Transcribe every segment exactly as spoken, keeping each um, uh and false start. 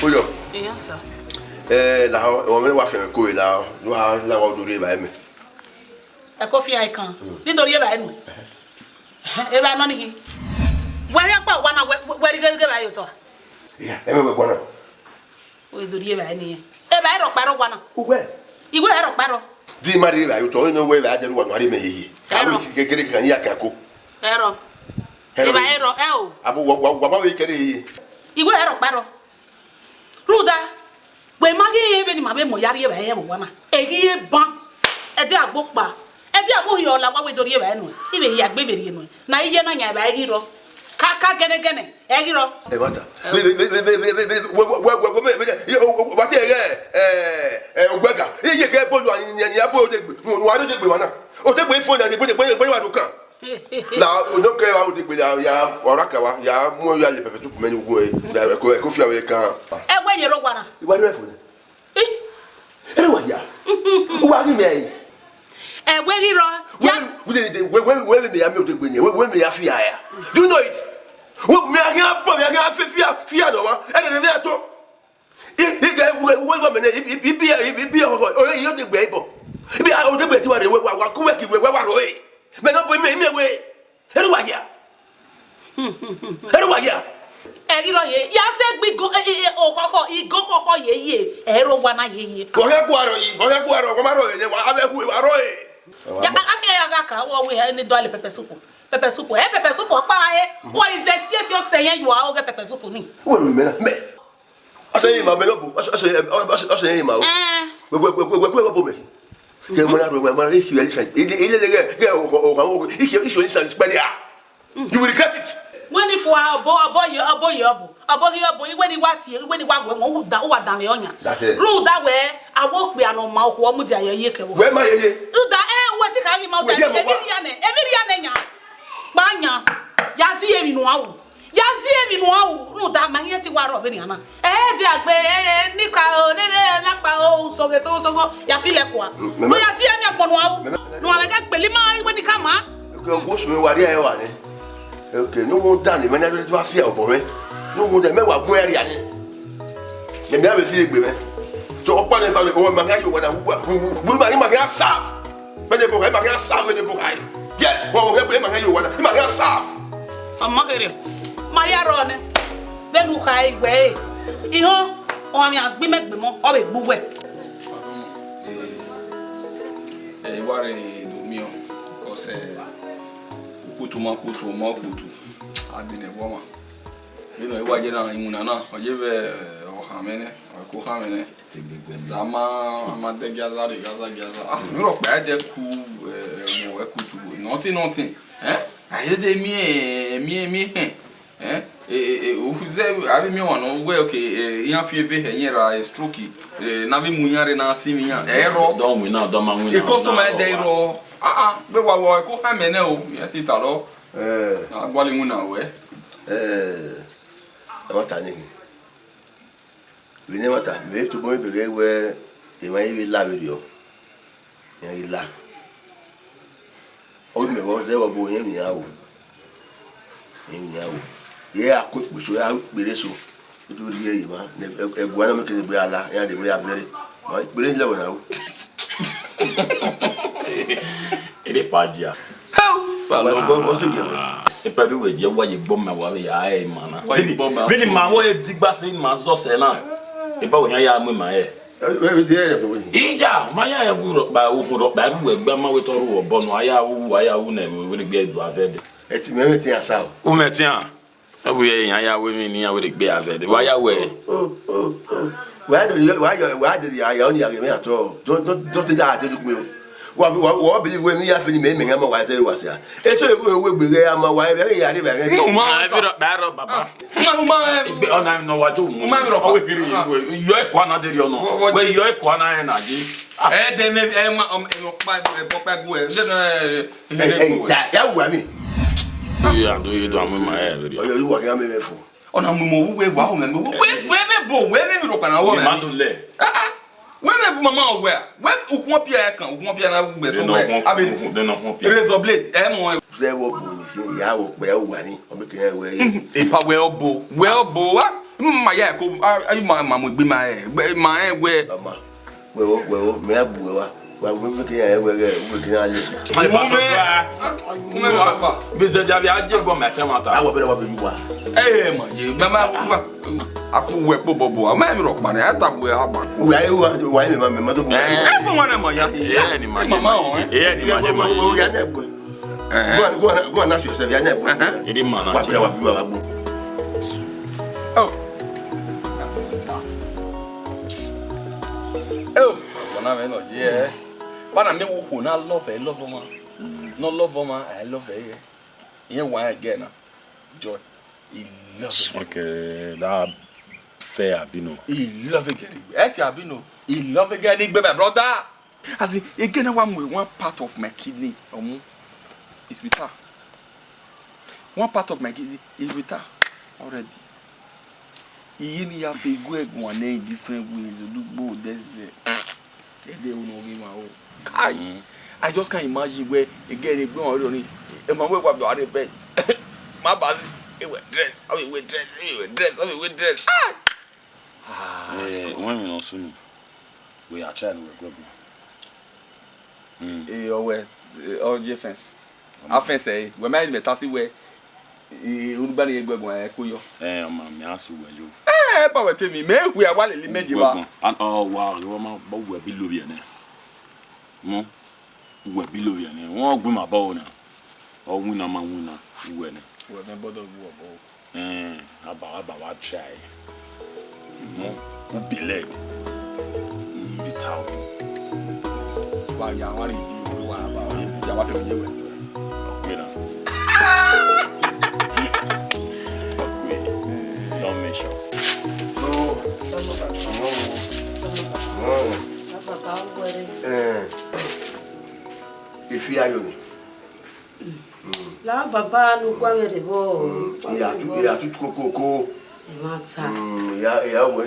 Oyo. Iya, sir. Eh, lahọ, ẹmwẹ mẹ wa fian ko lahọ, ne wa la wa do rhie evbare mẹ. Ẹ ko fian kan, ne do rhie evbare nuẹn. Evbare nọ ni ghi. Wẹ ya kpa owa na, wẹ, wẹ, wẹ rhie ghe evbare ye otọ a? Iya, ẹmwẹ wẹ guan na. Wẹ do rhie evbare ni. Evbare rhọkpa rre owa na. Uwẹ. Iwẹ rhọkpa rrọ. Di ma rhie evbare ye otọ, inu wẹ evbare a dia uwa nọ, a rhie mẹ hiehie. Ẹ rrọọ. Abo kekere kan ya kan ko. Ẹ rrọọ. Ẹ rrọọ. Evbare rrọọ, ẹ o. Abo wa, wa, wa ma vbe kẹre hiehie. Iwẹ rhọkpa rrọ. Rhunmwuda, wẹ ma ghi rẹn vbene ima vbe mu ya rhie evbare ye vbe owa na. Eghi ye ban, ẹdẹ agbo kpa, ẹdẹ agbo hiọ la wa wẹ do rhie evbare nuẹn. I vbe hia gbe vbe rhie nuẹn. Na iye na yan evbare ghi rrọọ. Ka, ka gẹnẹgẹnẹ, ẹ ghi rrọọ. Ẹ, mata. Vbe, vbe, vbe, wa te ẹghẹ, ẹ, ẹ, ogbẹga. Iye ke bolu a, yan, yan, yan bolu odegbe. Wa odegbe wa na. Odegbe ifo na, odegbe, odegbe, odegbe wa do kan. Na, onọ kẹ wa odegbe ya, ya, wa ra ka wa, ya mu ya le pepper soup mẹ ni ugu ẹ, ya, ẹ ko, ẹ ko fi avbe kan. Ẹ wẹ ye rọ wa na. Iwa rẹ fo. Ih. Ẹ wa ya. Wa ghi mẹ. Ẹ wẹ ghi rọ. Ya. Wẹ, wẹ, wẹ, wẹ, wẹ mẹ ya mi odegbe ni, wẹ, wẹ mẹ ya fi ya ya. Do you know it? Wẹ, mẹ ya ghi bọ, mẹ ya ghi fi, fi, fi ya nọ wa. Ẹ rẹ, rẹ, mẹ ya to. I, I, I, wẹ, wẹ, wẹ, mẹ nẹ, I, I, I, bi, I, I, bi, ọ, ọ, ọ, I, odegbe ibọ. I, bi, a, odegbe ti wa rre, wẹ, wa, wa, ku wẹ ki, wẹ, wẹ, wa rrọọ, ẹ. Mẹ nọ bu imẹ, imẹ wẹ. Ẹ rẹ wa ya. Ẹ rẹ wa ya. Ẹ ghi rọ ye, ya sẹ gbe igo, e, e, e, okhọkhọ, igo khọkhọ ye ye, ẹ rẹ wa na ye ye. Wọ hẹ gua rọ yi, wọ hẹ gua rọ, wọ ma rọ ye, wa, a vbe hu, wa rọ ye. Ya, a, a, a, a, ka, wọ wẹ, ẹ, ne do ale pepper soup. Pepper soup, ẹ, pepper soup, ọkpa, ẹ, wọ izẹ siesi ọsẹ yẹn, you are okay pepper soup ni. Wẹ ru mẹ na, mẹ. Ọsẹ yẹn ma mẹ lọ bo, ọsẹ, ọsẹ, ọsẹ, ọsẹ yẹn ma o. Ẹ. Wẹ, wẹ, wẹ, wẹ, wẹ, wẹ bo mẹ. Kẹ mọ na ro, mọ na, if you are listening, ilé, ilé, ilé, ilé, o, o, o, o, if you, if you listen, pẹ̀lẹ́ a. You will regret it. Wẹ ni fua, ọbọ, ọbọ ye, ọbọ ye, ọbọ. Ọbọ ghi ọbọ, iwẹ ni wa tie, iwẹ ni wa wẹ, wọn, u da, u wa da mẹ ọyan. That's it. Rhunmwuda wẹ, a wẹ okpia ne ọ ma okhuo, ọ mudia ye ye kẹ wẹ. Wẹ ma ye ye. Rhunmwuda, ẹ, wẹ ti ka ghi ma, u da, wẹ ye ma emwi wa. Rhia nẹ, emwi rhia nẹ yan. Kpa yan, ya zẹ emwi ne uwa ru. Ya zẹ emwi ne uwa ru, rhunmwuda ma hiẹn te I wa rrọọ vbenian na. Ẹ, dia gbe, ẹ, ẹ, nika o, nene, lakpa o, usogho, sogho, sogho, ya fi lẹ kua. Mm, mẹ, mẹ. No, ya zẹ emwi agbọn ne uwa ru. Mẹ, mẹ. Ne uwa vbe gha gbele ima iwẹ ni ka ma. Okay, ọgua osu mwẹ wa rhie ẹre wa nẹ. Okay, ne uwẹ dan ne mẹ na do afia obọ mwẹ. Ne uwẹ dan, mẹ wa gu ẹre rria nẹ. Mẹ, mẹ a vbe si egbe mwẹ. So, ọkpa nẹ fa, o, ma gha yo wa na, wa, wa, wa, wa, ma, ma gha serve. Vbene ebo kha, ima khian serve vbene ebo kha. Yes, wa wo ghe ima khian yo wa na, ima khian serve. Ọmọ kherhe, ma ya rrọọ nẹ, vbene u kha wẹ, ihọn, ọ gha gbe imẹ gbe mọ, ọ vbe gbe uwẹ. Ẹ, I wa rre do miẹn, because, eh, ukputu ma kputu, ọmọ kputu, a dẹ nẹ ẹvbo ọmwa. Vbene ọ wa ye na, iwinna na, ọ ye vbe ọkhan mwẹ nẹ, ọ ko khan mwẹ nẹ. Za ma, a ma dẹ giaza rre, giaza, giaza. Ah, mi rọ kpa ẹdẹ ku, eh, ẹvbo ẹkutu, nothing, nothing. Eh? A ye dẹ miẹn, miẹn, miẹn hẹn. Eh? Eh, eh, eh, u zẹ, avbe miẹn ọmwa nọ, wẹ, okay, eh, iran fi eve hẹ, iran ra, eh, stroke, eh, ne a vbe mu iran rre, ne a sinmwi iran. Ẹ rrọọ. Dọ winna, dọ ma winna. E customer ẹdẹ rrọọ. Ah, ah, vbe wa, wa, ko khan mwẹ nẹ o, iran te ta rrọọ. Eh. A gualọ iwinna ruẹ. Eh, ẹmwata ni ghi. Vbene ẹmwata, mẹ tobọ mwẹ bẹghe wẹ emwa i vbe la vberriọ, iran i la. Ọ ghi mẹ vbe ọ zẹ vbe ọbo, irẹn emwi iran ru. Irẹn emwi iran ru. Irẹn a ku ekpo eso, a ru ikperẹ eso, u do rhie ye emwa, ne ẹ-, ẹguae nọ mẹ kene egbe a la, iran degbe ya vẹrẹ. Ma ikperẹ lẹ wẹ na ru. Ede pa dia. Hell! Saloma. Wẹ, wẹ, wẹ, wẹ, wẹ. Epẹdu wẹ je wa ye gbọ ma wa vbe ya ẹ ma na. Wa ye gbọ ma. Vini ma wo e digba se ma zọ sẹ na. Eba wo yan ya mu ma ẹ. Ẹ, ẹ, ẹ, ẹ, ẹ, ẹ. Ija, ma ya ẹ wu rhọkpa, wu rhọkpa, ẹ wu ẹgba ma wẹ tọ ru ọbọ nọ, a ya wu, a ya wu nẹ, wẹ, wẹ, wẹ, gbe ẹdua vẹ dẹ. Ẹ ti mẹ, mẹ ti ya sa o. U mẹ tian. Ẹ bu ye iran ya wu emwi ne iran wẹ gbe a vẹ dẹ. Wa ya wẹ. O, o, o. Wẹ do, wẹ ya, wẹ de ya, ya, ọni ya ghe mẹ atọ. Don't, don't, don't take that attitude to me. Wa, wa, wa believe wẹ ne ya fini mẹ, mẹ ya ma wa sẹ wa sẹ. Eso ye ko we gbe ghe ama wa, ẹ ya re ba ghe. Uma, ba ro, ba ro, baba. Uma, uma, ẹ. Igbe ọna nọ wa jo mu. Uma, ẹ, ro. Ọ wẹ kiri, wẹ yọ ẹkọ ana de ri ọnọ. Wẹ yọ ẹkọ ana ẹ na je. Ẹ de mẹ, ẹ ma, ẹ ma pa, ẹ bọ pa gu ẹ. De na, ẹ, ẹ, ẹ, ya, ya wu ami. Iye ado ye do amu ma ẹ veri. Ọyọ, iwa gha mẹ mẹ fo. Ọna mu mo wu wẹ wa o mẹ, wẹ, wẹ mẹ bo, wẹ mẹ mi rhọkpa na wọ mẹ. Ma do lẹ. Ah, ah. Wẹ mẹ bu mama wẹ. Wẹ ukhuan pia kan, ukhuan pia na gbe so wẹ. Abi de na ukhuan pia. Razor blade, ẹ mọ. Zẹ wọ bo ni, ya wọ pẹ, ya wọ wa ni, ọ mẹ kẹ ya wẹ. Epa wẹ obo, wẹ obo wa. Ma ya ko, a, a, ma, ma mu egbe ma ẹ, ma ẹ wẹ. Mama. Wẹ o, wẹ o, mẹ a gbu wẹ wa. Wa wẹ, wẹ ke ya wẹ ghe, wẹ ke ya le. Ume. Ume, papa. Bi zẹ dia vbe a je gbọ mẹ tẹ mwa ta. A wa bẹrẹ wa bẹ mi wa. Ẹ ma je, mẹ ma, ma, a ku wẹ kpo bọbọ, a ma mi rhọkpa nẹ, a ta wẹ a ma ku. Wa, wa, wa, mẹ ma, mẹ ma do bu. Ẹ fọ wọn nẹ ma ya. Ẹ ni ma. Mama o, ẹ. Ẹ ni ma je ma. Ya nẹ gbe. Go and, go and, go and ask yourself, ya nẹ gbe. Ẹ ni ma na. Wa bẹrẹ wa bi wa wa gbo. Oh. Oh. Ọna mwẹ nọ ye. Bana mẹ wo khuo na love ẹ, love ọmwa. Nọ love ọmwa, I love ẹ. Iye wa ẹgẹ na. Joy. He love again. Okay, that fair Abino. He love again. Ẹ ti Abino. He love again, igbe, my brother. As in, again, I want one part of my kidney, ọmọ, is with her. One part of my kidney is with her already. Iye ne I ya fe igue guan nẹ in different ways, olugbo, dẹzẹ. Ẹdẹ unu ghi ma o. Kai. Mm. I just can't imagine where again egbe wọn rọ ni. Ẹ ma wẹ wa do are bed. Ma ba si. E wẹ dress, I will wear dress, e wẹ dress, I will wear dress. Ah! Eh, wẹ mi no sunu. We are trying to work. Mm. Eh, ọ wẹ, eh, ọ je fence. A fence ẹ, wẹ ma mẹ ta si wẹ, eh, urugba ni egbe guan ẹ ko yọ. Eh, ọma, mẹ a su wẹ yo. Eh, ba wẹ te mi, mẹ hu a wa lele mẹ je wa. Gbọgbọn, an, ọ wa, ọ ma, ba wẹ bi lovie nẹ. Mọ, wẹ bi lovie nẹ. Wọn gu ma ba o na. Ọ winna ma winna, wẹ nẹ. Wẹ mẹ bọdọ gu ọbọ. Eh, aba, aba wa try. No, who be leg? Mm, be town. Wa ya wa ri bi wa ba wa ya wa se ye we. Okay na. Okay. Don't make sure. No. No. No. Eh. Ifi ayo ni. La baba ne u guan mwẹ rre vbọ. Mm, ya tu, ya tu kokoko. Emwa ta. Mm, ya, ya wẹ,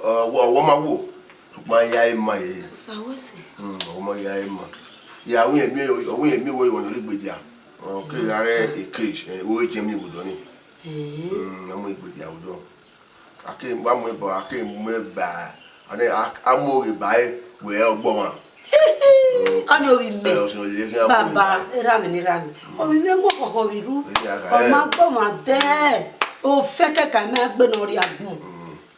ọ, ọ, ọ ma wo. Tukpa ya ima ye. Sa wẹ sẹ. Mm, ọ ma ya ima. Ya wi emi, ọ wi emi wo yo ni gbedia. Ọ ke ya re a cage, eh, wo je mi wo do ni. Eh. Mm, na mo gbedia wo do. A ke wa mu ẹbọ, a ke mu ẹba, a nẹ, a, a mu oghe ba ẹre, wẹ ọgbọ ọmwa. Ọni ovbi mẹ. Ẹ, ọsẹ ọlẹ khian mu Baba, oghe ba ẹre. Erha mwẹ ne erha mwẹ. Ovbi mwẹ mu ọkhọkhọ vbe ru. Ọ ma gbọ ọmwa dẹ. Ofẹn kẹkan mẹ a gbe ne ọ rhie agbọn.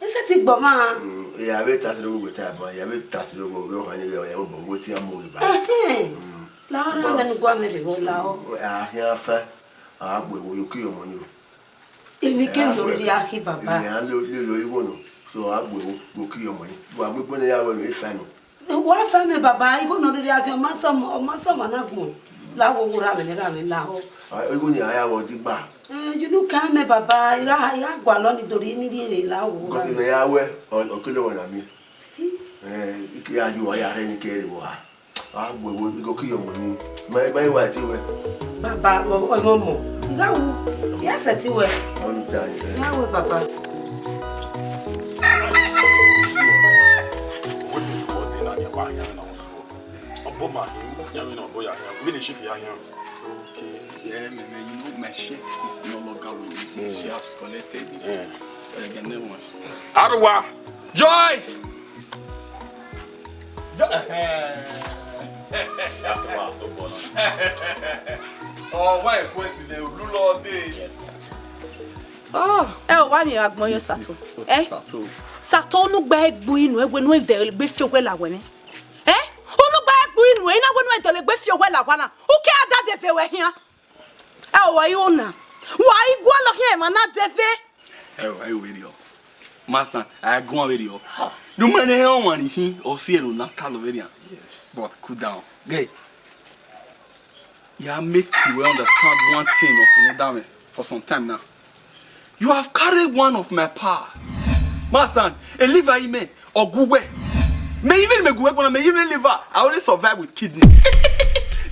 Ẹ sẹtin gbọ ọmwa. Mm, ya vbe ta sẹ ogho wẹ ta ba, ya vbe ta sẹ ogho, vbe ọkhan ni ya vbe bọ, wẹ te a mu oghe ba ẹre. Ẹhẹn. Mm. La ọ ra mẹ ne u guan mwẹ rre vbọ la ọ. A khian fa, a gbe ẹvbo yo ki ọmọ ni o. Emwi ke ne oriri a khi baba. Emwi a le, le yo igho nọ. So, a gbe ẹvbo yo ki ọmọ ni. Wa gbe ẹvbo ne ya wẹ emwi fa nọ. Wa fa mẹ baba, igho ne oriri a khi, ọ ma sẹ ọmọ, ọ ma sẹ ọmọ na gbọn. La wo wo ra mwẹ ne ra mwẹ la ọ. Ah, igho ni a ya wẹ ọdigba. Eh, you know, ka mẹ baba, I ra, I ra gualọ ni do rhie ni rhie rre la wo ra. Because mẹ ya wẹ, ọ, ọ kele wẹ na mi. Hi. Eh, I ke ya yo, ọ ya rhie ni kere vbe oha. A gbe ẹvbo igho ki ọmọ ni. Ma, ma, wa ti wẹ. Baba, ọ, ọ, ọmọ. I gha wu. Ya sẹtin wẹ. Ọ ni ta ni. Ya wẹ baba. Ọbọ ma, ya mi na ọbọ ya. Vbene shift ya yan. Okay, yeah, man, man, you know, my shirt is no longer with me. Mm. She has collected it. Yeah. Uh, the new one. Aruwa! Joy! Joy! After all, so bono. Oh, why a question? They will love day. Yes. Ah, ẹ o, wa miẹn vbe agbọn yọ Sato. Sis Ẹ? Sato. Sato, unu gbe gbu inu ẹwe nu ẹdẹ gbe fi owẹ la wẹ nẹ. Ẹ? Unu gbe gbu inu ẹ, ina wẹ nu ẹdẹ gbe fi owẹ la wa na. U ke a dade ve wẹ hian. Ẹ o, wa yo na. Wa i gualọ khian emwa na deve. Ẹ o, ẹ o, vberriọ. Masan, a guan vberriọ. Ne u ma nẹ ọmwa ni hin, ọ si ẹre na talọ vberriọ. But cool down. Gay. Ya make you well understand one thing, Osunudame, for some time now. You have carried one of my parts. Masan, a liver imẹ, ọ gu wẹ. Me even me gu wẹ gbọna, me even liver, I only survive with kidney.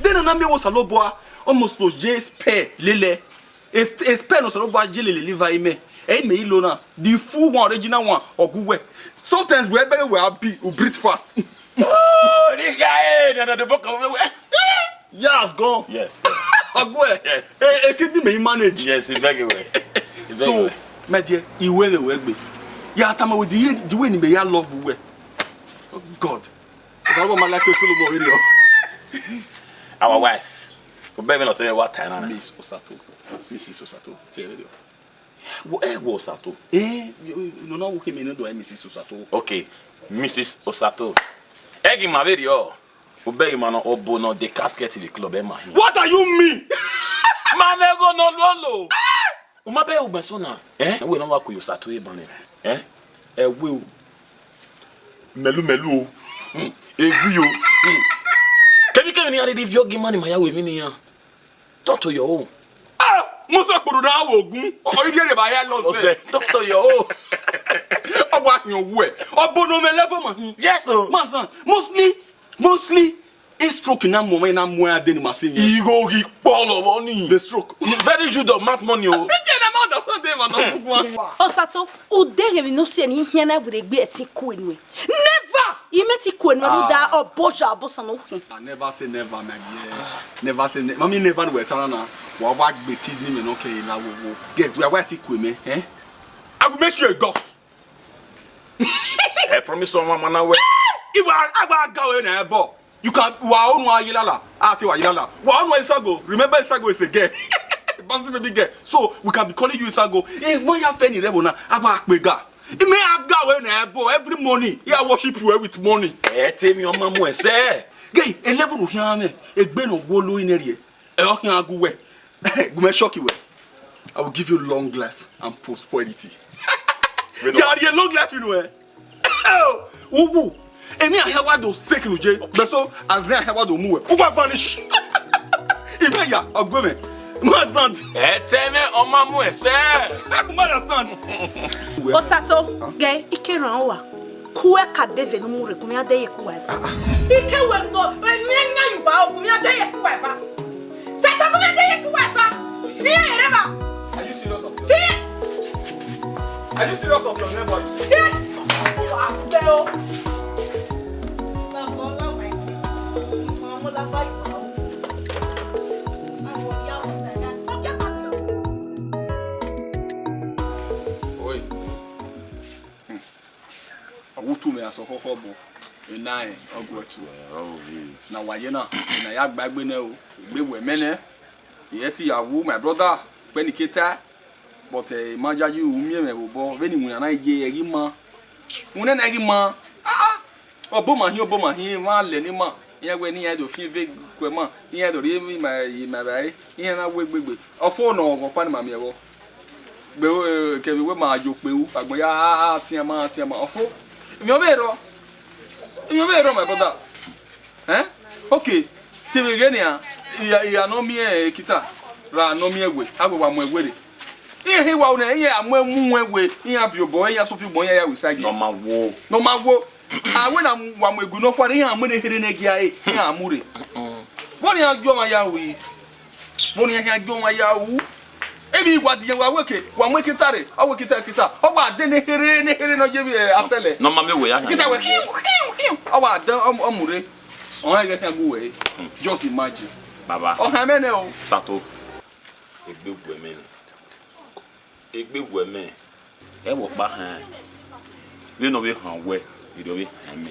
Then na me wo Osanobua, almost to je spare lele. A sp-, a spare ne Osanobua je lele liver imẹ. Ẹ i mẹ i lo na. The full one, original one, ọ gu wẹ. Sometimes we beg we abi, we breathe fast. Oh, this guy, eh, the, the, the book of Yes, gone. Yes, yes. Ọ gu wẹ. Yes. Eh, eh, kidney me manage. Yes, he beg away. He beg So, away. my dear, I wẹ vbe wẹ gbe. Ya tama with the, the way ni me ya love we. Oh, God. Osanobua ma like you, Solomon, area. Our wife. We beg me not to what time. Miss Osato. Missus Osato. Tell you. Wo, eh, wo Osato. Eh, you, you know what came in the door, Missus Osato. Okay, Missus Osato. Ẹ ghi ma vberriọ. U bẹghe ima nọ, obo nọ de casket vbe club, ẹ ma hin. What do you mean? Ma mwẹ ẹghẹ nọ lolo. U ma bẹghe ugbẹn so na. Eh? Ẹ wẹ ne ọ wa ku ye Osato eban nẹ. Eh? Ẹ wẹ o. Mẹlu mẹlu o. Hmm. Egbe o. Hmm. Kevbe kevbe ne iran rhirhi viọ gi ima ni ma ya ru emwi ne iran. Talk to your own. Ah, Musa kpuru na wo ogun. Ọ i rhie ba ya lọ sẹ. Ọsẹ, talk to your own. Ọ wa yan wẹ. Ọ bo no me level ma hin. Yes o. Masan, mostly, mostly, e stroke na mu, na mu ade ni ma se yẹn. Igho ghi kpọlọ vbọ ni. The stroke. Very good of mad money o. Ije na ma understand them, man. Osato, u deghẹ emwi ne u si ni hian na were egbe ẹtin ku enu. Never! I mẹ ti ku enu rhunmwuda ọbọja ọbosan ne u khin. I never say never, my dear. Never say ne-, mami, never ne wẹ ta na. Wa wa gbe kidney me no ke la wo wo. Get, we are wa ti ku eme, eh? I will make you a ghost. I promise you, mama, na we. Iwa, I wa ga we na ebo. You can, wa onu ayilala. A ti wa ayilala. Wa onu Isago. Remember Isago is a girl. Bouncy baby girl. So we can be calling you Isago. If one ya fẹ ni rẹ wo na, a wa pe ga. Imẹ a ga wẹ na ẹbọ every morning. I worship you with money. Ẹ te mi ọma mu ẹsẹ. Gay, eleven u khian mẹ, egbe nọ wo lo ine rhie. Ẹ ọ khian gu wẹ. Gu mẹ shock wẹ. I will give you long life and prosperity. Ya rhie long life inu ẹ. Uwu. Eni ahia wa do sick nu je. Bẹso azẹ ahia wa do mu wẹ. U wa vanish. Imẹ ya, ọgbe mẹ. Mad sound. Ẹ te mwẹ ọma mu ẹsẹ. Mad sound. Osato, gẹ, ike rhan wa. Kuẹ ka deve ne u mu rre, gu mẹ a dẹ ye ku wa eva. Ike wẹ nọ, emwi ẹyan yu wa, gu mẹ a dẹ ye ku wa eva. Osato, gu mẹ a dẹ ye ku wa eva. Ni ẹ rẹ ba. Are you serious of your Ti. Are you serious of your neighbor? Ti. Wa gbẹ o. Oi. Hmm. Ọ wu utu mwẹ asọn khọkhọ, but ena rẹn ọ gu ẹre tu. Na wa ye na, ena ya gba egbe nẹ o, egbe wẹ mẹ nẹ. I hẹ te ya wu my brother, kpẹniketa, but, eh, ima yayi ru miẹn mwẹ vbe obọ, vbene iwinna na ye, ẹ ghi ma. Iwinna na ghi ma. Ah, ah. Ọbọ ma hin, ọbọ ma hin, emwa lẹ ne ima. Iran wẹ ne iran do fian eve ku ẹmwẹ, iran do rhie emwi ma ye ma vbe ẹre, iran na wu egbegbe. Ọfo nọ ọghọ ọkpa ne ima miẹn vbọ. Gbe, eh, kevbe wẹ ma ye okpe ru, agbọn ya, a, a, tian ma, a, tian ma. Ọfo. Emwi ọ vbe rrọọ. Emwi ọ vbe rrọọ, my brother. Eh? Okay. Te vbe ghe nian, iya, iya ne ọ miẹn ekita, ra ne ọ miẹn ẹwe, a wẹ wa mu ẹwe rre. Iran he wa nẹ, iran a mu ẹwu mu ẹwe, iran viọ obọ, iran sọ fi obọ, iran ya ru isagi. Ne ọ ma wo. Ne ọ ma wo. A wẹ na wa mu ẹgu nọkhua rre, iran mu ne here ne gia re, iran mu rre. Vbọ ne iran gie ọmwa ya ru yi? Vbọ ne iran khian gie ọmwa ya ru? Emwi wa diyan wa weke, wa mu ekita rre, ọ wẹ ekita, ekita. Ọ wa de ne here, ne here ne ọ ye vbe, eh, asẹlẹ. Ne ọ ma miẹn ẹwe ya khian. Ekita wẹ, hiu, hiu, hiu. Ọ wa de, ọ, ọ mu rre. Ọnrẹn ghẹ khian gu wẹ. Hmm. Just imagine. Baba. Ọ họn mẹ nẹ o. Sato. Egbe gu ẹmwẹ nẹ. Egbe gu ẹmwẹ. Ẹ wẹ ọkpa hẹn. Vbene ọ vbe họn wẹ, erriọ vbe họn mẹ.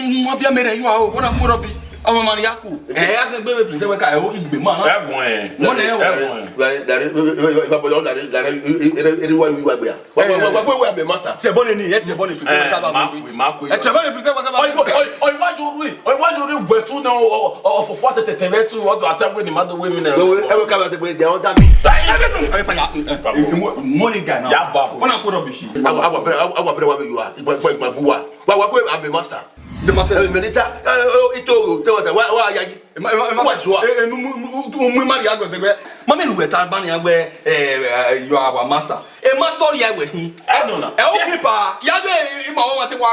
gi ma bia mere yo a o, wona mu rubbish. Ọmọ ma ya ku. Eh, a se gbe me present wẹ ka, eh, o igbe ma na. Ẹ̀gbọ́n ẹ̀. Wọ́n ẹ̀ wọ́n. Ẹ̀gbọ́n ẹ̀. Dari, dari, dari, dari, dari, dari, dari, dari, wa, wa, wa, wa, wa, wa, wa, master. Tẹ bọ ni, ẹ tẹ bọ ni present wẹ ka ba. Ma ku, ma ku. Ẹ tẹ bọ ni present wẹ ka ba. Oyibo, oyi-, oyibo ju ri, oyibo ju ri wetu na, o, o, o, fofo tete tete wetu, ọdọ ata we ni ma do we mi na. Ẹ wẹ ka ba se pe jẹ ọta mi. Ẹ, ẹ, ẹ, ẹ, pa ya, ẹ, ẹ, ẹ, mo, money guy na. Ya va ho. Wọ́n na ku rubbish. Awa, awa, awa, awa, awa, you are. Igba, igba, igba, wa. Wa, wa, ku, I'm a master. The master. Eh, Merita, eh, eh, ito, te wata, wa, wa, ya yi. Ema, ema, ema. Wa, zua. Eh, eh, nu, mu, mu, mu, mu, mari agbe segbe. Mami, lu weta bani agbe, eh, eh, you are our master. E master ya we hin. I don't know. E o ki pa, ya de, ima wa te wa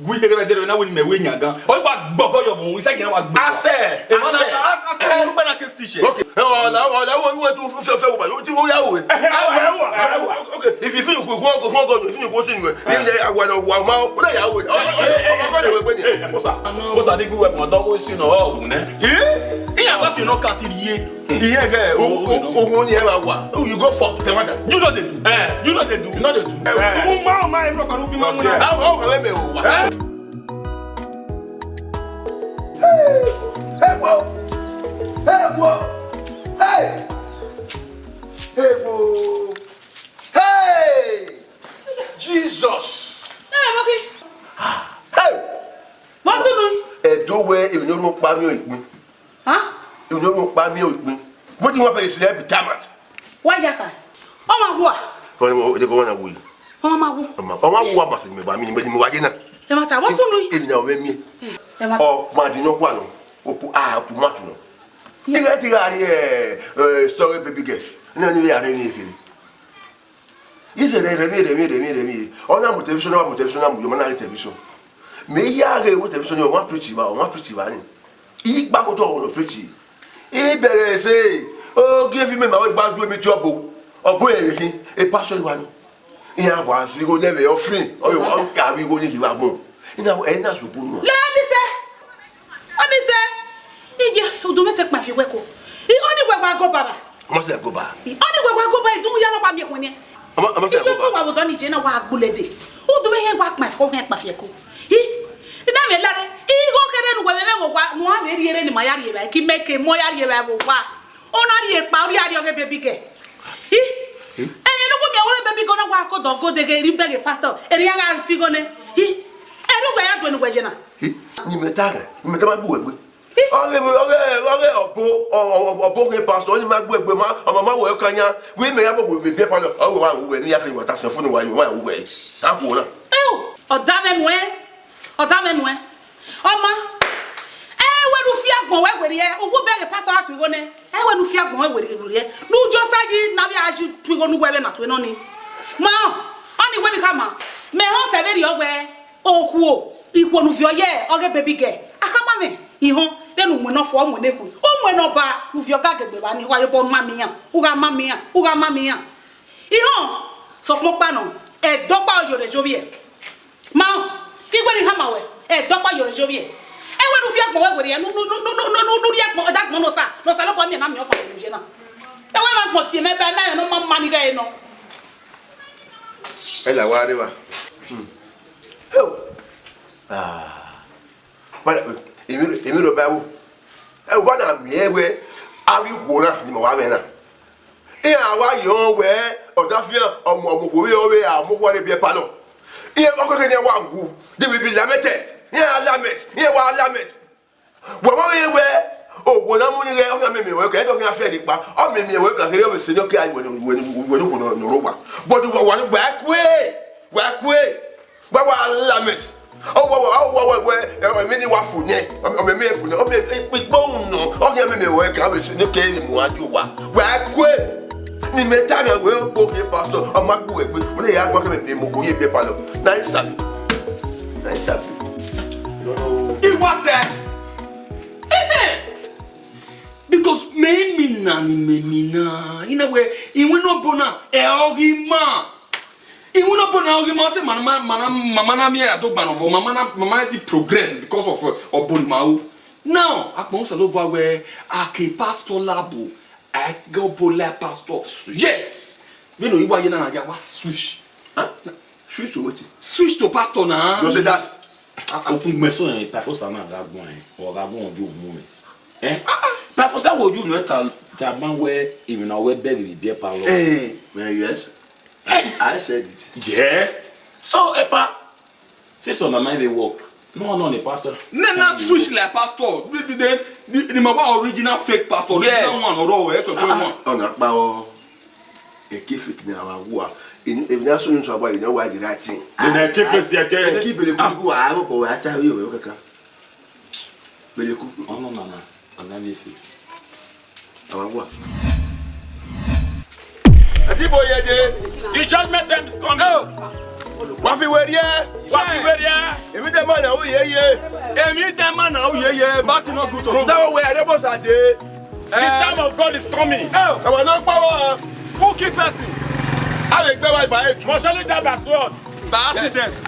wi here be dere na we ni me we nyagan. O wa gbogo yo mo, isa gina wa gbe. Ase, ema na, ase. Ase, ase, ase, ase, ase, ase. Okay. Ẹ, ọla, ọla, wọ́n, wọ́n tún fẹ́, fẹ́ wà, ó ti wọ́n yà wò. Ẹ, ẹ, ẹ, ẹ, ẹ, ẹ. Okay, if you feel you go, go, go, go, if you go to anywhere, then they, I wanna, wa, ma, ó dà yà wò. Ọ, ọ, ọ, ọ, ọ, ọ, ọ, ọ, ọ. Ẹ, ẹ, fosa. Fosa ni gu wẹ, ma dọgho si nọ, ọ, wù nẹ. Eh? Iya wa fi no ka ti rie. Iye gẹ, o, o, o, o, o, ni ẹ wa wa. Oh, you go for, the matter. You know they do. Eh. You know they do. You know they do. Eh. O ma, o ma, ẹ, bro, kọlu fi ma mu na. Okay. How, how, how, how, how, how? Eh? Hey, hey, whoa. Hey, whoa. Hey. Hey, whoa. Hey! Jesus! Ẹ, Bọ́kí. Hey! Wọ́n sún mi. Ẹ̀dọ́ wẹ, èmi ni orúkọ pa mí ò ìpín. Hàn? Èmi ni orúkọ pa mí ò ìpín. What do you want to say, Bitamant? Wá ìyá kan. Ọmọ àgbo à? Wọ́n ní wọ́n ní kó wọ́n náà wò yìí. Ọmọ àgbo. Ọmọ, ọmọ àgbo wa màsí mi bá mi, mi, mi wáyé náà. Ẹ ma ta, wọ́n sún mi. Èmi náà wọ́n mi. Ẹ ma ta. Ọ, máa di náà wà nù. Ó pu, a, ó pu má tù nù. Nígbà tí a rí ẹ, ẹ, sorry baby girl. Náà ní ìyá rẹ̀ ní ìkiri. Yìí ṣe rẹ̀, rẹ̀ mí, rẹ̀ mí, rẹ̀ mí, rẹ̀ mí. Ọ náà mú tẹlifíṣọ̀n, náà mú tẹlifíṣọ̀n, náà mú yọmọ náà rí tẹlifíṣọ̀n. Mẹ ya ghe wo tẹlifíṣọ̀n ni, ọ wa preach ba, ọ wa preach ba ni. Igba ko tọ ọrọ preach. I bẹghe ẹse, ogie fi mẹ ma wẹ gba ju emi tie ọbo. Ọbo ẹre khin, e pastor iwa ni. Iran vọ a si igho nẹ vbe offering, ọ yọ, ọ ka vbe igho ni ghi vbe agbọn. Ina, ẹ na sokun nọ. Lẹ Ọnise, Ọnise, iye, udu mẹ te kpa fi wẹ ko. I, ọni Wa goba na. Ọ ma sẹ goba. Ọni wẹ wa goba, idunmwu ya na wa miẹn ekhue nian. Ọ ma, ọ ma sẹ goba. Wa vbe odọ ni ye na wa gbule dee. Udu vbe hẹn wa kpa ẹfọ, hẹn kpa fiẹko. I, I na miẹn lare, igho kherhe ne uwẹ vbe mwẹ vbe owa, ne uwa vbe rhie rre ne ima ya rhie evbare, ke imẹ ke emọ ya rhie evbare vbe owa. Ọ na rhie kpa, ọ rhie, a rhie ọghe baby girl. I, emwi ne u gu miẹn wẹ baby girl na wa ke odọ gode ghe, rhie bẹghe pastor, erriọ iran gha fi igho nẹ. I, ẹre uwẹ ya due ne uwẹ ye na. Ni mẹ ta rẹ, ni mẹ ta ma gbe uwẹ gbe. Ọghe, ọghe, ọghe ọbo, ọ, ọ, ọbo ghe pastor, ọni ma gbe egbe ma, ọ ma ma wẹ ọka yan, wẹ imẹ ya mu okhuo vbe biẹ palọ, ọ wẹ wa wẹ ne ya fe wa ta sẹ funu wa yo wa wẹ. A khuo na. Eyo, ọ da mwẹ nuẹn, ọ da mwẹ nuẹn. Ọ ma, ẹ wẹ ne u fi agbọn wẹ werriẹ, uwu bẹghe pastor a tu igho nẹ. Ẹ wẹ ne u fi agbọn wẹ werriẹ, ne u jo sa yi ne avbe a ju tu igho ne uwẹ vbe na tu nọ ni. Ma, ọni wẹ ne khama, mẹ họn sẹ vberriọ wẹ, okhuo, ikhuo ne u viọ ye ọghe baby girl, a khama mwẹ, ihọn, vbene u muẹn ne ọ fua, u muẹn ne ekhui, u muẹn ne ọba, ne u viọ ga gẹgbe vba ni, wa ye obọ ma miẹn iran, u gha ma miẹn iran, u gha ma miẹn iran. Ihọn, sokpan ọkpa nọ, ẹdẹ ọkpa ọ yore ye ovbiẹ. Ma, I wẹ ne I khama wẹ, ẹdẹ ọkpa yore ye ovbiẹ. Ẹ wẹ ne u fi agbọn wẹ werriẹ, ne u, ne u, ne u rhie agbọn, ọda agbọn ne Osa, ne Osanobua miẹn na miẹn ọfan vbe ye na. Ẹ wẹ vbe agbọn tie mẹ ba, mẹ ne ọ ma ma ni ghe nọ. Ẹ la wa rre evba. Hmm. Heo. Ah. Ba, emwi, emwi rhọ ba ẹvbo. Ẹ, uwa na miẹn wẹ avbe ikhuo na ni ma wa mwẹ na. Iran wa yọ wẹ ọdafian ọmọ, ọmọ okhuo vbe ọ vbe a mu okhuo rre biẹ palọ. Iran ọkẹkẹ ne iran wa wu, they will be lamented. Iran lament, iran wa lament. Wẹ ma vbe wẹ, owo na mu ni ghẹ, ọ khian mẹmẹ wẹ, kẹ, ọ khian fian rhie kpa, ọ mẹmẹ wẹ, ka kherhe ọ vbe sẹ ne ọ ke a wẹ ne, wẹ ne, wẹ ne owo nọ, nọ rre owa. But wa, wa, wa kue, wa kue. Wa wa lament. Ọ wa wa, ọ wa wa wẹ, ẹ, emwi ni wa fo nẹ, ọ mẹ, mẹ fo nẹ, ọ mẹ ikpikpo nọ, ọ khian mẹmẹ wẹ, ka vbe sẹ ne ọ ke ne mu a di owa. Wa kue. Ni mẹ ta nẹ wẹ, ọ gbe okhian pastor, ọ ma gbe uwẹ gbe, ọ na ya gba kẹ mẹ, mẹ mu okhuo ye biẹ palọ. Na i sabi. Na i sabi. No, no. Iwatẹ. Amen. Because mẹ i mina ni mẹ mina. I na wẹ, iwinna obọ na, ẹ ọ ghi ma. Iwinna obọ na, ọ ghi ma, ọ sẹ ma na, ma na, ma na miẹn a do gba nọ, but ma na, ma na ti progress because of, uh, obọ ni ma ru. Now, akpọnmwẹ Osanobua wẹ, a ke pastor labo, a ghe obọ la pastor. Yes! Vbene ọ i wa ye na, na ya wa switch. Huh? Switch to wetin? Switch to pastor na. You say that? Okun gbẹn so rẹn, Epaphras na gha guan rẹn, ọ gha guan oju mu rẹn. Eh? Epaphras wo oju nẹ ta, ta ma wẹ, emwi na wẹ bẹghe vbe biẹ palọ. Eh, eh, yes. I said it. Yes. So, Epa, since una mind dey work, no one on the pastor. Nẹ na switch like pastor. The, the, the, the, the ma wa original fake pastor. Yes. Original one, ọrọ wẹ, ẹ kẹkẹ one. Ọna kpa ọ. Eke fake ni a wa wua. Emwi na so ni so a wa, you know why the right thing. Then eke fake, eke. Eke bele ku wa, a ko wa ta wi o kaka. Bele ku. Ọna na na, ọna ni fake. A wa wua. Ati bo ye de. The judgment time is coming. Oh. Wa fi werriẹ. Wa fi werriẹ. Emwi de ma na u ye ye. Emwi de ma na u ye ye. But no good to do. Rhunmwuda wẹ a rre Ẹbosa dee. The time of God is coming. Ẹmwẹ ne ọ kpa vbọ? Who kill person? A vbe gbe ẹe ba ẹre. Must surely die by sword. By accident. Yes.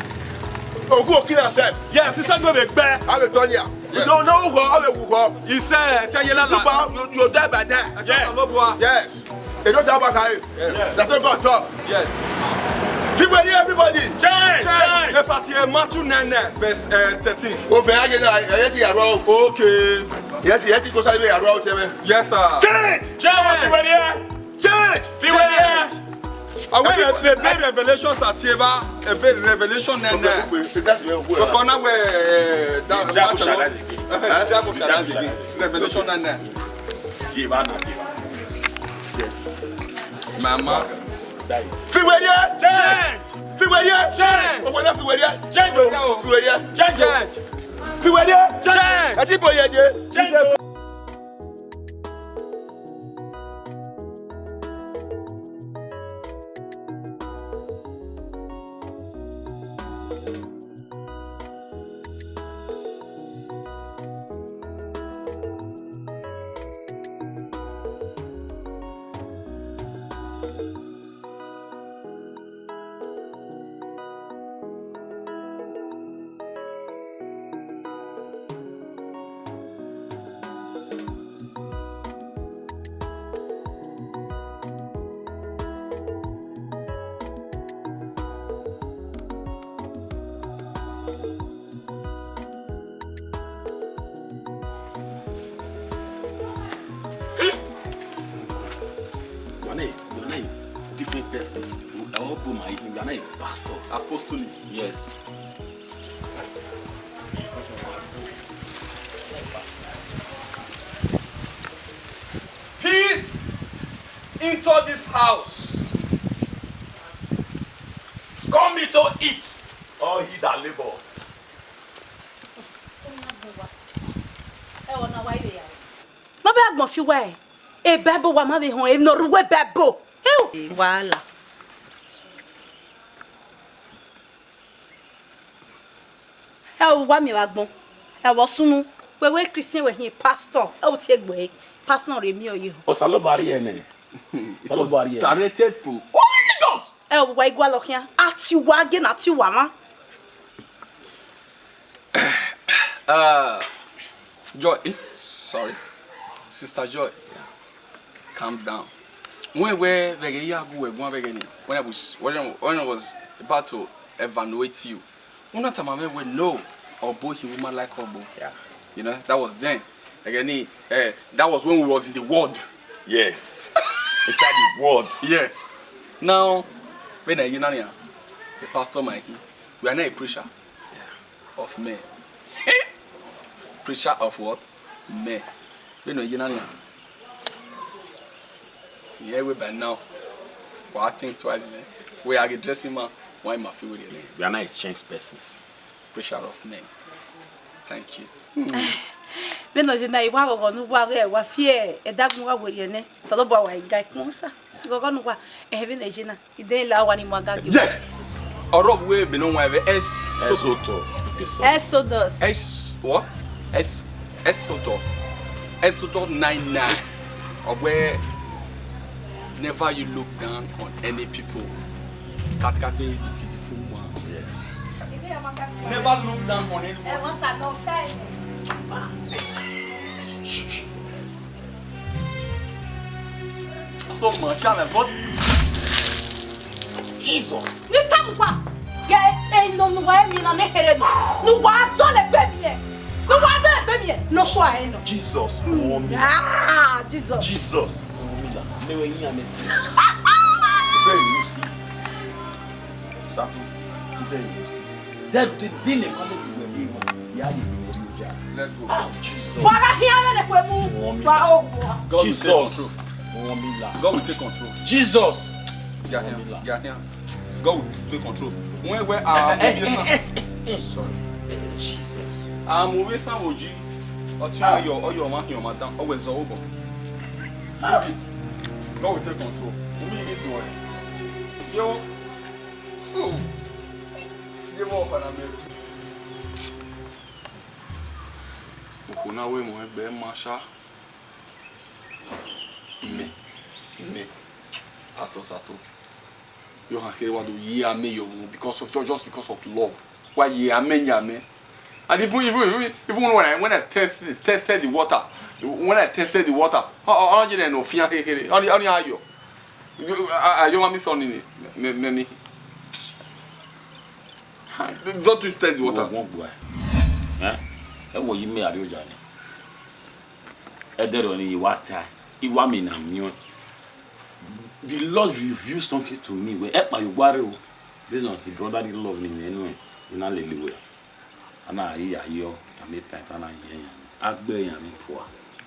Ogu kill herself. Yes, he said we will bear. A vbe tọ nia. Yes. No, no, who go, a vbe who go. He said, tell you that. You die by that. Yes. Yes. E do ta ba ka e. Yes. That's what God talk. Yes. Fi werriẹ, everybody. Change. Change. Change. Epati, eh, Matthew nine nine, verse, eh, thirteen. O fẹ aye na, ẹ ti ya rọ. Okay. Ẹ ti, ẹ ti ko sa ibe ya rọ tẹmẹ. Yes, sir. Change. Change. Fi werriẹ. Change. Fi werriẹ. Awe, ebe Revelation sa tie ba, ebe Revelation nine nine. Ọkọ na wẹ, eh, da, Revelation nine nine. Tie ba na tie ba. Mama. Fi werriẹ. Change. Fi werriẹ. Change. Owẹ na fi werriẹ. Change o. Fi werriẹ. Change. Fi werriẹ. Change. Ẹ ti bo ye je. Change o. Ẹ wo bu ma ihin, we are not a pastor. Apostolic. Yes. Peace into this house. Come into it, all ye that labors. Ẹ wo na wa ire ya. Ma bẹ agbọn fi uwa ẹre. E Bible wa ma vbe họn, emwi ne ọ rre uwu Bible. Ew! Wahala. Ẹ wo, wa miẹn vbe agbọn. Ẹ vbe ọ sunu. Wẹ wẹ Christian, wẹ hin pastor. Ẹ wo tie gbe pastor rre miẹn ọye. Osanobua rhie nẹ. It was directed from Holy Ghost. Ẹ wo, wa i gualọ khian. A tie uwa, a gie na tie uwa mwa. Uh, Joy, eh, sorry. Sister Joy, calm down. Wẹ wẹ vbe ẹghẹ ya gu wẹ guan vbe ẹghẹ ni, when I was, when I, when I was about to evaluate you, u na tama mwẹ wẹ no, ọbo hin woman like ọbo. Yeah. You know, that was then. Ẹghẹ ni, eh, that was when we was in the world. Yes. Inside the world. Yes. Now, vbene I ye na nian, the pastor might, we are not a preacher of men. Preacher of what? Men. Vbene I ye na nian, yeah, we by now, we are think twice, man. We are a dressing man. Why ma fi we? We are not a changed persons. Preacher of men. Thank you. Vbene ọ ye na, I wa ghọghọ ne uwa ghẹ wa fi ẹdagbọn uwa werriẹ nẹ, Osanobua wa i ga ikun sa. Ghọghọ ne uwa, ẹhẹn, vbene ọ ye na, I de la owa ni mu aga gie. Yes. Ọrọre vbe ebe ne ọ wan vbe Ex-, Exodus. Exodus. Ex-, what? Ex-, Exodus. Exodus nine nine. Ọ wẹ, never you look down on any people. Katikati, beautiful one. Yes. Never look down on anyone. Stop, man. Shut up, but Jesus. Ni tamuwa. Ye, e no nuwa emi na ne here no. Nuwa dọlegbe mi e. Nuwa dọlegbe mi e. No sure e no. Jesus. Ah, Jesus. Jesus. Mẹ wẹ yin amẹ. Bẹ́ẹ̀ ni, you see. Sato, bẹ́ẹ̀ ni, you see. Then the thing about it, we were able, we had a, we were able. Let's go. Ah, Jesus. Wa gha hian vbene kue mu. Wa o. God will take control. Jesus. God will take control. Jesus. Get here. Get here. God will take control. When, when, um, sorry. Jesus. Um, we some O G. Ọtí ọyọ, ọyọ ọmọ ahin ọmọ dan, ọwẹ zọ obọ. Leave it. God will take control. Omi yìí dùn ẹ. Yo. Ooh. Ye mo ọkọ na mẹ. Uko na wẹ mọ ẹgbẹ ma sha. Mẹ, mẹ, Pastor Sato. Your hand here, wa do ye ame your mum because of, just because of love. Wa ye ame, ye ame. And even, even, even, even when I, when I test, tested the water, when I tested the water, ọ, ọ, ọ, you know, fian here, here, only, only ayo. You, I, I, you want me son in it? Ne, ne, ne. Don't you test the water? Wọ, wọ, wọ. Eh? Ẹ wo yi mẹ a ri oja ni. Ẹdẹrriọ ni wa ta, I wa miẹn na miẹn. The Lord revealed something to me. Wẹ, ẹ kpa ye owa rre o. Based on the brotherly love ni mwẹ nuẹn, I na lele wẹ. A na ghi ya yọ, a miẹn tae, a na yẹn yan. A gbe yan ni pua.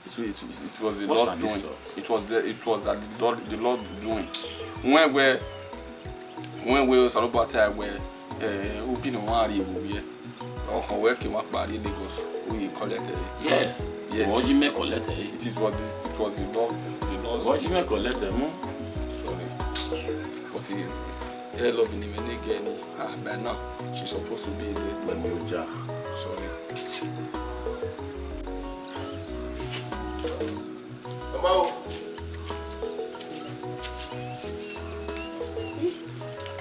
So it, it, it was the Lord's doing. It was the, it was that the Lord, the Lord doing. When we, when we Osanobua ta wẹ, eh, ubi ne ọmwa rrie vbe ovbiẹ, ọkhọ wẹ ke wa kpa rrie Lagos, u ye collect ẹre. Yes. Yes. Ọ ji mẹ collect ẹre. It is what the, it was the Lord, the Lord's. Ọ ji mẹ collect ẹre mu. Sorry. But he, yeah, love ni mwẹ ne gẹ ni. Ah, by now, she's supposed to be in the. Let me jar. Sorry. Mama o.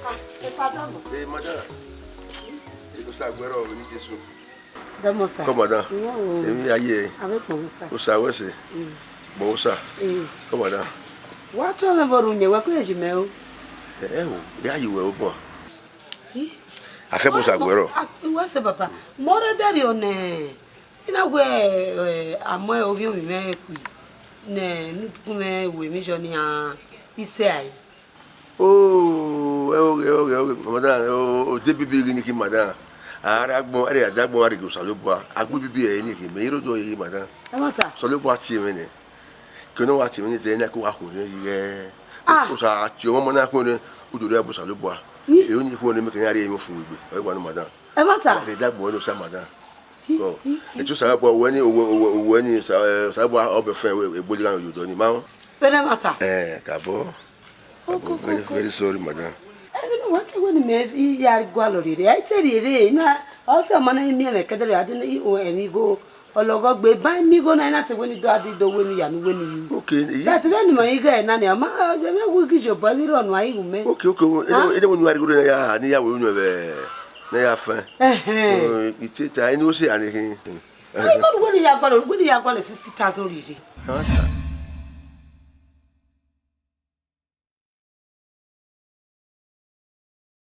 Ah, ẹ padà bọ̀. Eh, madam. Ẹ kú sa gbẹrọ ni Jesu. Dọmọ sa. Come, madam. Ìyẹn wo? Èmi ayé. Abẹ́ kò ń sa. O sa wẹ́sẹ̀. Mm. Bọ̀ o sa. Eh. Come, madam. Wa tọ mẹ bọ ru nyẹ, wẹ kọ ye ji mẹ o. Ẹ, ẹ wo, ya yi wẹ o bọ. Ih. Akẹ bọ sa gbẹrọ. Wa, wa, wa se baba. Mo re dẹrriọ nẹ. I na wẹ, eh, amọ ovbi ovbi mwẹ khui, ne ne u gu mwẹ ru emwi yọ nian, isẹ a re. Oh, ẹghẹ, ẹghẹ, ẹghẹ, madam, oh, ode bibi ghi ni khin, madam. A ra agbọn, ẹre a da agbọn, a rhie gie Osanobua. Agbọn bibi ẹre ni khin, mẹ i rre odọ ye, madam. Ẹmwata. Osanobua tie mwẹ nẹ. Ke ne ọ wa tie mwẹ nẹ, zẹ ne a ke wa khuẹrhẹ ighẹ. Ah. Osa tie ọmọ na khuẹrhẹ, u do rre bu Osanobua. Ih. Ẹ, ọni khuẹrhẹ mẹ ke ya rhie emwi fun egbe. Ọ wa nọ, madam. Ẹmwata. Ẹre da agbọn ẹre Osa, madam. Ih, ih, ih. Etu Osanobua, owẹ ni, owẹ, owẹ, owẹ ni, Osa-, eh, Osanobua ọbẹfẹn, wẹ, egbe gha ye odọ ni, ma. Vbene ẹmwata. Eh, kabọ. Oko, oko, very, oko. Very sorry, madam. Ẹmwẹ ne uwa te wẹ ne imẹ ya gualọ rere, ẹ i te rhiere na, ọ sẹ ọmọ na miẹn mwẹ kẹdẹrẹ, a de ne i ru ẹmwẹ igho, ọ lọghọ gbe, ba imẹ igho na, I na te wẹ ne I do a di do wẹ ne I ya ne uwẹ ne I ru. Okay, iyi. That vbene imẹ igho na ni, ọ ma, ọ je mwẹ wu ghi jobọ, ghi rhọnua igho mẹ. Okay, okay, ede, ah, ede wẹ ne uwa rhie igho na ya, ne I ya wẹ unu ẹvbẹ, ne I ya fẹn. Ẹhẹn. Oh, I te ta, eni wo se a ni khin. Ai, igho ne uwẹ ne I ya gualọ, uwẹ ne I ya gualọ sixty thousand rere. Ẹmwata.